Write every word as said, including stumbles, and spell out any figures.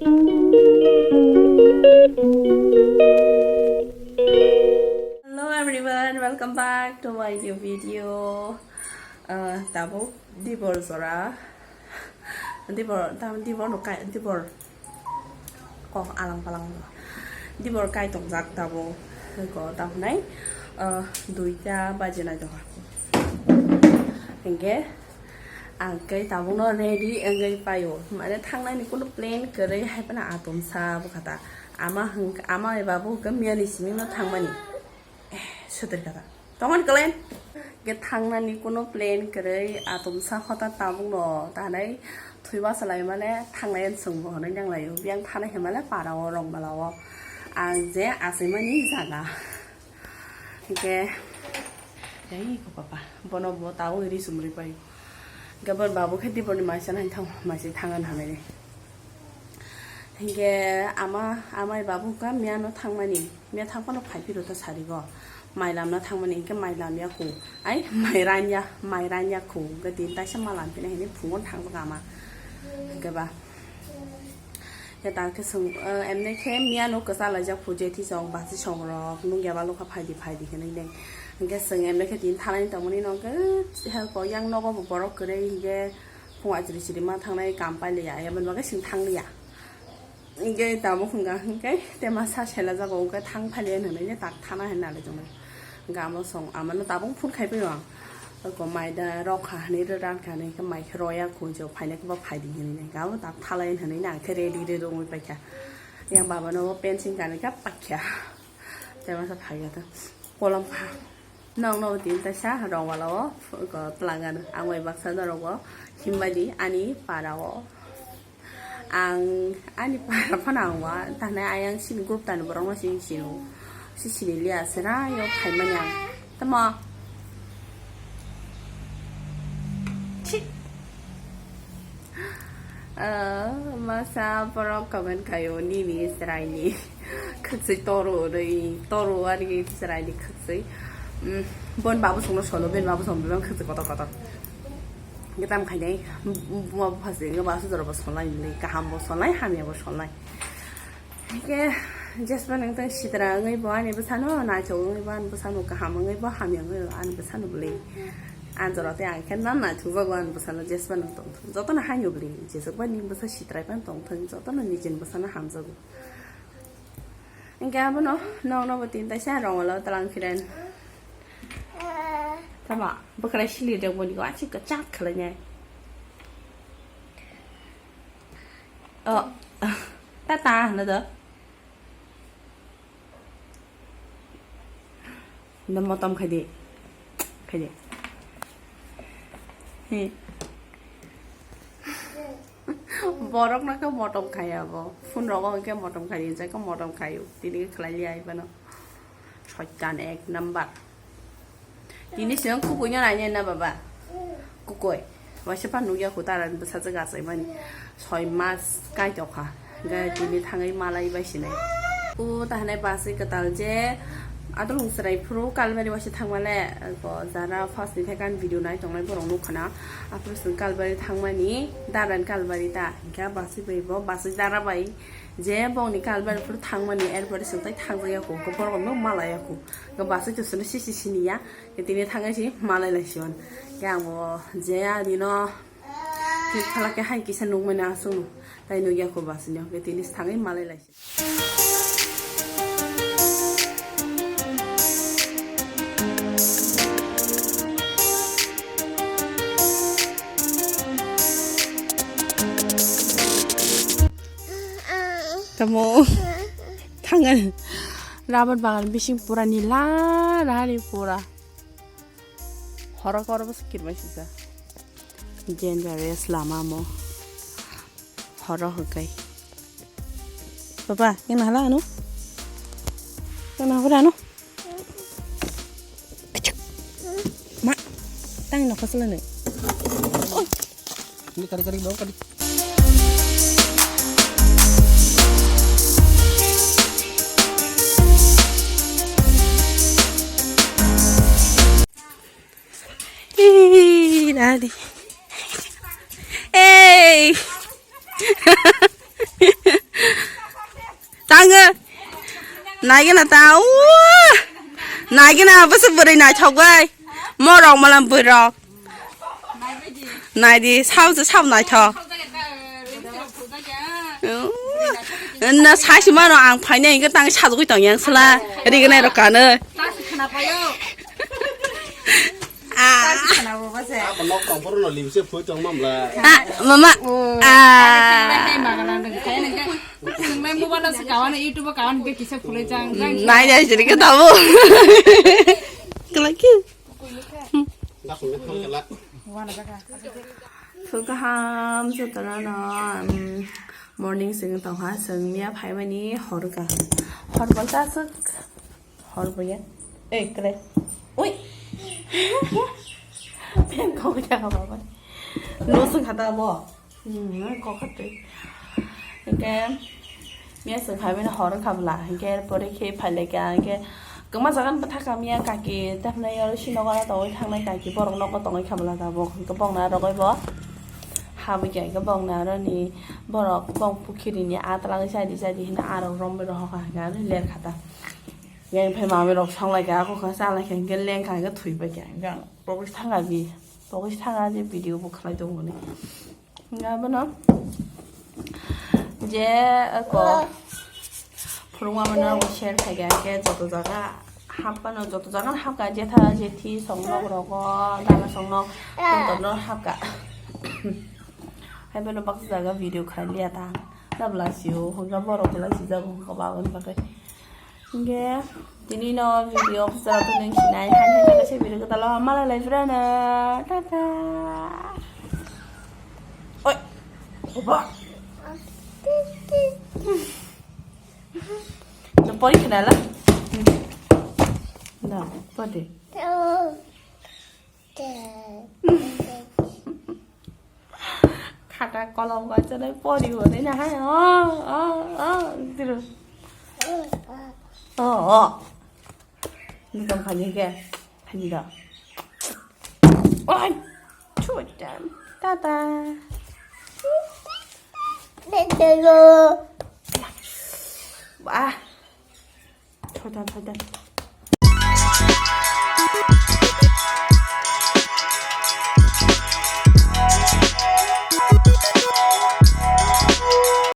Hello everyone, welcome back to my new video. Uh, tabuk dibor jora. Dibor, tam dibor no kai, dibor. Kok alang palang. Dibor kai tongjak tabuk. Ko tabuk nai, uh, duita baje nai tongo. Hingke ang kai tabuk no ready wngwi paio. Mane thangnani kunu plan kwrwi hai phano atomsa bwkha ta. Ama hwnkha, ama eba bo hwnkha miyani simi no thangmani. Eh, sotir kata. Tongmani kwlai. Ge thangnani kuno plan kwrwi atomsa hota tabuk no tanai thwiba salai male thanglai chwng bo hwnwi nanglaio. Biyang thana himale para o rong bala o. Ang je achaimani jaga. Ge. Ei ko papa. Bono bo tabuk ri sumri pai. Ge bon babu khe diboni maisa nai thang maisa thangan hamene. Hingke ama, amai babu ka miya no thangmani, miya thangphano phai phiro ta sarigo, mai lamna thangmani, hingke mai lamya khu, ai mai ranya, mai ranya khu, hingke tin taisa ma lampina hini phungo thangjaga ama, hingke ba. Ya ta khe sung, eh, emne khe miya no kwchalaijak khu jethi song, basi song rok, nungya ba lokha phaidi phaidi hinui nai. Hingke sung emne khe tin thanai tongmani no hingke help o yang nogo bo borok kwrwi hingke phung achiri chiri ma thangnai kam pailiya, ya bini bagwi sing thangliya. Hingke tabuk hwnka hingke tema sa sela jago hingke thang phali hinui tak thana hinui nalai tongo. Hingke amo song amano tabuk phone khai phaio ang. Ko maida rok kha hinui ro ran kha hinui hingke mai khe roya khunjo phaina khe bo phaidi hinui nai. Hingke abo tak thalai hinui nang khe ready ready wngwi paikha. Yang baba no bo pen sing kani kha paikha. Tema sa phaiya ta kolam kha. Nokno tin taisa rong wala o ko tlangan ang bai baksa norok o himbai di ani para o. Ang ani para phano ang wa tanai ayang sini group tani borok no sini sino si sini liya sera yo phaimani ang tamo. Chi. Ah, masa borok comment khaio nini chwraini khwchwi toru rwi toru ani chwraini khwchwi. Mm, bon babu songno solo ben babu song ben khwchwi kotor kotor. Githam khainai buma buphasi wngkha basu jorabo solnai hinwi kaham bo solnai hamya bo solnai. Hingke jesba nangtang sitra wngwi bo ani bwsano naithok wngwi bo ani bwsano kaham wngwi bo hamya wngwi ani bwsano bwlwi. Anjora tei ang khe nan naithokjago ani bwsano jesba nang tongthok jotono haino bwlwi jeswkba ni bwsa sitrai phano tongthok jotono nijini bwsano hamjago. Hingke abono nokno bo tin taisa rongwalo tlang phiren. Tama bwkhwrai sili rok boni ko aswk kwchak khwlainai. Oh, tata hwnwi do. Nda motom khai di. Khai di. He. Borok no khe motom khai abo. Phone rogo hwnkhe motom khai di, hwnkhe motom khai o. Tini khe khlai liya iba no. Soitan ek number. Tini siyang kukui no nai na baba. Kukui. Waisa pa nugya khu tara bwsajwk achaimani. Soi mas kai tokha. Ga tini thangwi malai bai sinai. O ta hanai basi kwtal je adolong chwrai phuru kalbari waisa thangmale. Ko jara first ni thaikan video nai tongnai borok nukha na. Aphuru song kalbari thangmani daran kalbari ta. Ga basi bai bo basi jara bai. Je bongni kalbari phuru thangmani erpore song tai thangjaya khu. Ko borok no malaya khu. Ga basi to sini sisi siniya. Tini thangwi si malai lai sion. Ke ang bo je ani no click khala ke hai kisa nukmani aswk no. Tai nukya ko basi no. Ke tini thangwi malai lai si. Tamo. Thangan. Rabar bagan bising pura nila rari pura. Horo koro bwswk kirmai sijak. Dangerous lama mo. Horo hwkai. Papa, yang nahala anu? Yang nahala anu? Ma, tang nokho sala nai. Oi. Ini kari kari bau kari. Ih, Dadi. Hey. Naigena ta, uh, naigena bwswk bwrwi naithok bai. Morok malam bwrok. Naidi, sao se sao naithok. Uh, na saisi mano ang phainai hwnkhe tang sajagwi tong yang sla. Rignai rok kanwi. Ah. Abo nok tong phuru no limse phui tong mamla. Ah, mama. Ah. Nai mobile se kawan, YouTube kawan, be kisa phulai jang. Nai jai jiri ke tabu. Kelaki. Dak sungke thang kela. Phul kaham jotono no, um, morning sing tongha, sing miya phaimani hor kaham. Hor bolta aswk. Hor buya. Ei, kre. Ui. Pen kok ya baba. No sung khata bo. Hmm, kok khate. Hingke miya sung phaimani hor khabla. Hingke pore khe phaileka. Hingke koma jagan bwtha kamiya kaki. Tapna yoro sino gana tongwi thangnai kaki. Borok nogo tongwi khabla tabuk. Hingke bongna rogoi bo. Habwi khe hingke bongna roni borok bong pukhiri ni atlang sadi sadi hino arok romwi rohor kha hingke ler khata. Yang phai mami rok song lai ka, ako kha sa lai ka, hingke leng kha, hingke thwi pai kha, hingke ang pokis thang abi, pokis thang a je video bo khlai tong mani. Hingke abono je ako phurung mama no share khai ka, hingke joto jaga hap pano, joto jaga hap ka, jetha jethi song nok rogo, dala song nok, joto no hap ka. Hai bono baksa jaga video khai liya ta, na bwla sio, hingke borok bwla si jago, hingke ba aboni bagwi. Hingke tini no video bwswk tongwi sinai, hai hai khe video kwtal o malai lai phuru no. Tata. Oi. Oba. No pori khna la. No, pori. Khata kolom kaisa nai pori hwnwi na hai. Oh, oh, oh, tiro. Oh, oh. Nukang khani ke. Khani da. Oi. Chutan. Tata. Bah. Thoitan, thoitan.